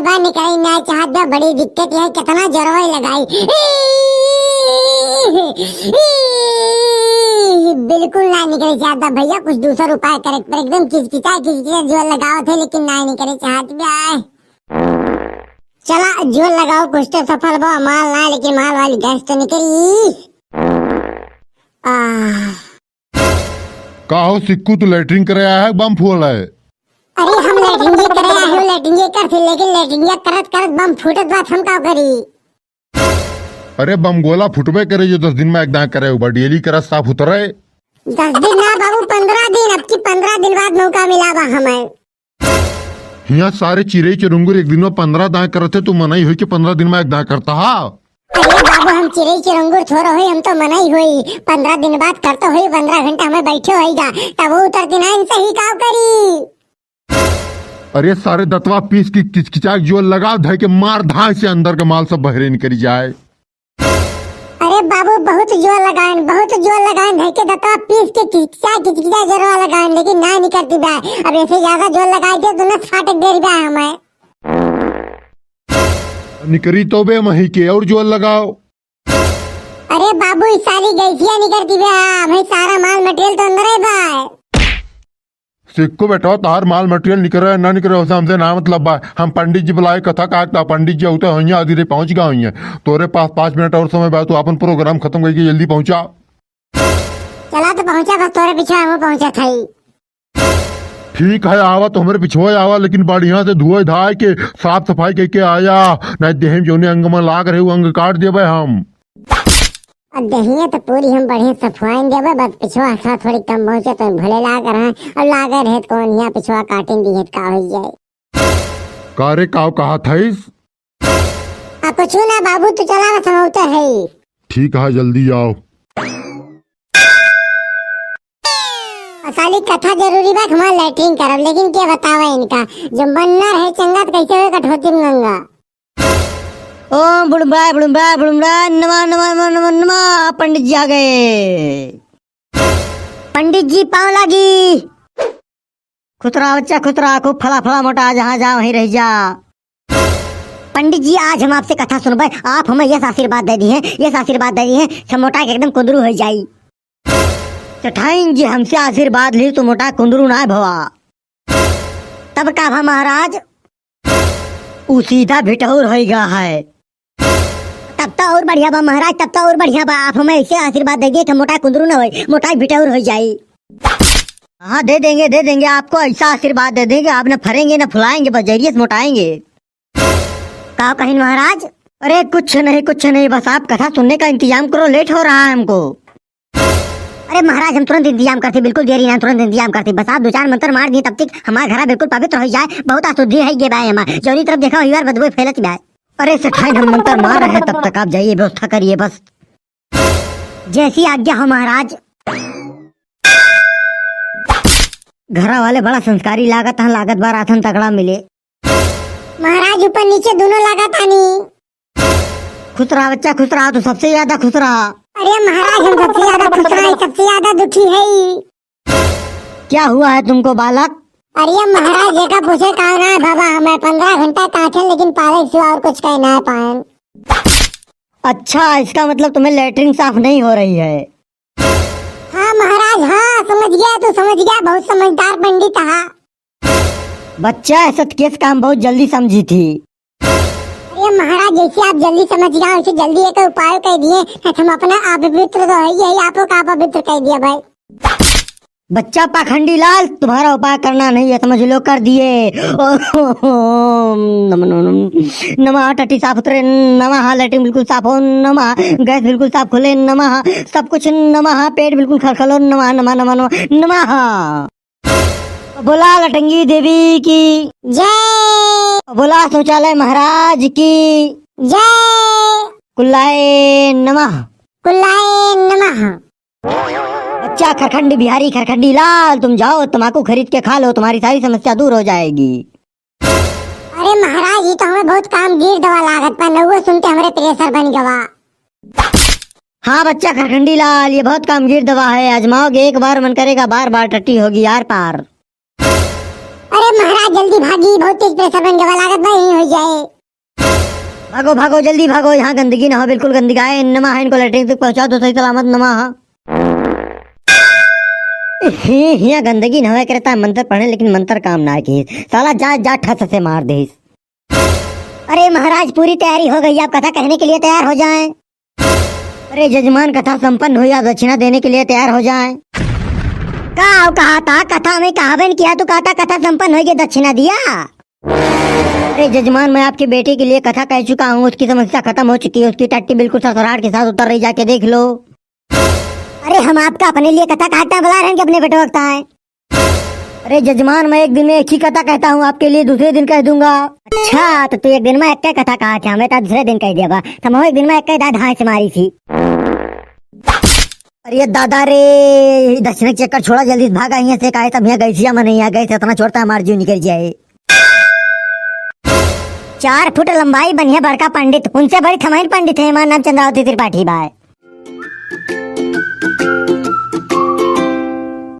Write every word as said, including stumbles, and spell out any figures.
का निकरे ना चाहत बा, बड़ी दिक्कत है, कितना जोरवा लगाई। बिल्कुल ना निकरे चाहत बा भैया, कुछ दूसर उपाय करे पर एकदम किचकिचा किचकिचा जोर लगावत है, लेकिन ना निकरे चाहत बा। चला जोर लगाओ, कुछ तो सफल बा, माल ना, लेकिन माल वाली गैस तो निकरी। आह। का हो सिक्कू, तू लैट्रिन करे आया है, बम फोड़ है? अरे हम लैट्रिन ये करे आए हो, लैट्रिन ये करते, लेकिन लैट्रिन ये करत करत बम फूटत बात हम का करी? अरे बम गोला फुटबे करे, जो दस दिन में एक दांय करे, उबा डेली करत साफ उतरे। दस दिन ना बाबू, पन्द्रह दिन, अब की पन्द्रह दिन बाद मौका मिला बा हमें। हियाँ सारे चिरई चुरुंगुर एक दिन में पन्द्रह दांय करत है, तू मनई होई के पन्द्रह दिन में एक दांय करता हा? अरे बाबू, हम चिरई चुरुंगुर थोड़ा होई, हम तो मनई होई। पन्द्रह दिन बाद करता होई, पन्द्रह घंटा हमें बैठे होई जा, तब वो उतर दिन आइन सही काव करी। अरे सारे दतवा पीस के किचकिचा के जोर लगा, धै के मार धाय से अंदर के माल सब बहरे निकरी जाए। अरे बाबू, बहुत जोर लगाएन, बहुत जोर लगाएन, धै के दतवा पीस के किचकिचा किचकिचा जोरवा लगाएन, लेकिन ना निकरती बा। अब ऐसे ज्यादा जोर लगाई दे तो ना फाटक दे बा हमें। निकरी तो बे मही के और जोर लगाओ। अरे बाबू, ई सारी गैसिया निकरती बा, हमें सारा माल मटेरियल तो अंदर है बा। सिक्को बेटा, तोहार माल मटेरियल निकरे ना निकरे, ओसे हमसे ना मतलब बा। हम पंडित जी बुलाए, कथा काट ता, पंडित जी होते होइया, आदि रे पहुंच गए होइया। तोरे पास पाँच मिनट और समय बा, तू अपन प्रोग्राम खत्म करके जल्दी पहुंचा। चला तो पहुंचा, बस तोरे पीछे हम पहुंचा था ही। ठीक है, आवा तो हमरे पिछुआ आवा, लेकिन बढ़िया से धोए धाए के साफ सफाई करके आया, नहीं देह में जौने अंग में लाग रहे, वो अंग काट देबे हम। अब देहिया तो पूरी हम बढ़िया सफाइन देबे, बस पिछुआ सा थोड़ी कम पहुंचे तो भले लाग रहा है। अब लागे रहे तो कौन हिया पिछुआ काटिन दी है, का हो जाए। का रे, काव कहा थईस? आ, कुछ ना बाबू, तू चला ना, समझौता है। ठीक है, जल्दी आओ। आ, साली कथा जरूरी बा, हमार लैट्रिन करब, लेकिन के बतावे इनका, जो मन ना रहे चंगा तो कैसे होए कठौती में गंगा। ओम बुड़ुम्बाय बुड़ुम्बाय बुड़ुम्बाय नमः नमः नमः नमः नमः। पंडित जी आ गए। पंडित जी पाँव लागी। खुश रहा बच्चा, खुश रहा, खूब फला फला मोटा, जहाँ जा वहीं रह जा। पंडित जी, आज हम आपसे कथा सुनबे, आप हमें यस आशीर्वाद दे दिए, यस आशीर्वाद दे दिए, सब मोटा के एकदम कुंदरू हो जाई। सेठाइन जी हमसे आशीर्वाद ली तो मोटा कुंदरू ना भवा। तब का भा महाराज? ऊ सीधा भिटौर होई गा है। तब तो और बढ़िया बा महाराज, तब तो और बढ़िया बा। आप हमें ऐसे आशीर्वाद देंगे कि मोटा कुंदरू ना होए, मोटा भिटौर हो जाई। हाँ, दे देंगे, दे देंगे, आपको ऐसा आशीर्वाद दे देंगे, आप न फरेंगे न फुलाएंगे, बस जरिए से मोटाएंगे। का कहिन महाराज? अरे कुछ नहीं, कुछ नहीं, बस आप कथा सुनने का इंतजाम करो, लेट हो रहा है हमको। अरे महाराज, हम तुरंत इंतजाम करते, बिल्कुल देरी ना, तुरंत इंतजाम करते। बस आप दो चार मंत्र मार दिए, तब तक हमारा घरा बिल्कुल पवित्र हो जाए। बहुत अशुद्धि है ये बाय हमार, जौनी तरफ देखा वही बार बदबू फैलत बाय। अरे सेठाइन, हम मंत्र मार रहे हैं, तब तक आप जाइए, व्यवस्था करिए बस। जैसी आज्ञा हो महाराज। घरा वाले बड़ा संस्कारी लागत हैं, लागत बा राशन तगड़ा मिले। महाराज ऊपर नीचे दोनों लागत आनी। खुश रहा बच्चा, खुश रहा, तू सबसे ज्यादा खुश रहा। अरे महाराज, हम सबसे ज्यादा खुश रहा, सबसे ज्यादा दुखी है। क्या हुआ है तुमको बालक? अरे महाराज, जेका पूछे का ना है बाबा, हमें पन्द्रह घंटा काटे लेकिन पाले के सिवा और कुछ कह ना पाए। अच्छा, इसका मतलब तुम्हें लेटरिन साफ नहीं हो रही है? हाँ महाराज, हाँ, समझ गया, तू समझ गया, बहुत समझदार पंडित हा। बच्चा, ऐसा केस का हम बहुत जल्दी समझी थी। अरे महाराज, जैसे आप जल्दी समझ गया, वैसे जल्दी एक उपाय कह दिए, नहीं तो हम अपना अपवित्र तो है ही, आपको का अपवित्र कह दिया भाई। बच्चा पाखंडी लाल, तुम्हारा उपाय करना नहीं है, समझ लो, कर दिए। ओम नमः नमः नमः। टट्टी साफ उतरे नमः, लेटरिन बिल्कुल साफ हो नमः, गैस बिल्कुल साफ खुले नमः, सब कुछ नमः, पेट बिल्कुल खलखलो नमः नमः नमः नमः नमः। बोला लटंगी देवी की जय। बोला शौचालय महाराज की जय। कुल्लाए नमः। कुल्लाए नमः। बच्चा खरखंडी बिहारी खरखंडी लाल, तुम जाओ तम्बाकू खरीद के खा लो, तुम्हारी सारी समस्या दूर हो जाएगी। अरे महाराज, ये तो हमें बहुत कामगीर दवा लागत बा, नौवे सुनते हमरे प्रेशर बन गवा। हाँ बच्चा खरखंडी लाल, ये बहुत कामगीर दवा है, आजमाओगे एक बार मन करेगा बार बार, टट्टी होगी आर पार। अरे महाराज जल्दी भागी, बहुत तेज प्रेशर बन गवा, लागत बा यहीं हो जाए। भागो, भागो, जल्दी भागो, यहाँ गंदगी ना हो, बिल्कुल गंदगी आए, नमा है, इनको लेटरिन तक पहुँचा दो सही सलामत, नमा है। हे, हिया गंदगी ना हो, एकरे ता मंत्र पढ़े, लेकिन मंत्र काम ना किस। साला जा, जा, ठस से मार देस। अरे महाराज, पूरी तैयारी हो गई, आप कथा कहने के लिए तैयार हो जाएं। अरे जजमान, कथा संपन्न हुई, आप दक्षिणा देने के लिए तैयार हो जाएं। का हो कहा था, कथा में कहावन किया तो कहा था, कथा संपन्न हुई, ये दक्षिणा दिया। अरे जजमान, मैं आपकी बेटी के लिए कथा कह चुका हूँ, उसकी समस्या खत्म हो चुकी है, उसकी टट्टी बिल्कुल सरसराहट के साथ उतर रही, जाके देख लो। अरे हम आपका अपने लिए कथा कहता बुला रहे हैं कि अपने बेटवा का है? अरे जजमान, मैं एक दिन में एक ही कथा कहता हूँ आपके लिए, दूसरे दिन कह दूंगा। अच्छा, तो तू एक दिन में एक कथा कहा था, मैं तो दूसरे दिन कह दिया बा। तो मैं एक दिन में एक कह दादा से मारी थी। अरे दादा रे, दक्षिणा के चक्कर छोड़ा, जल्दी से भागा यहाँ से, काहे तब यहाँ गैसिया में नहीं आ गए थे, इतना छोड़ता हमार जीव निकल जाए। चार फुट लंबाई, बढ़िया बड़का पंडित, उनसे बड़ी थमाइन पंडित है, हमार नाम चंद्रावती त्रिपाठी बाय।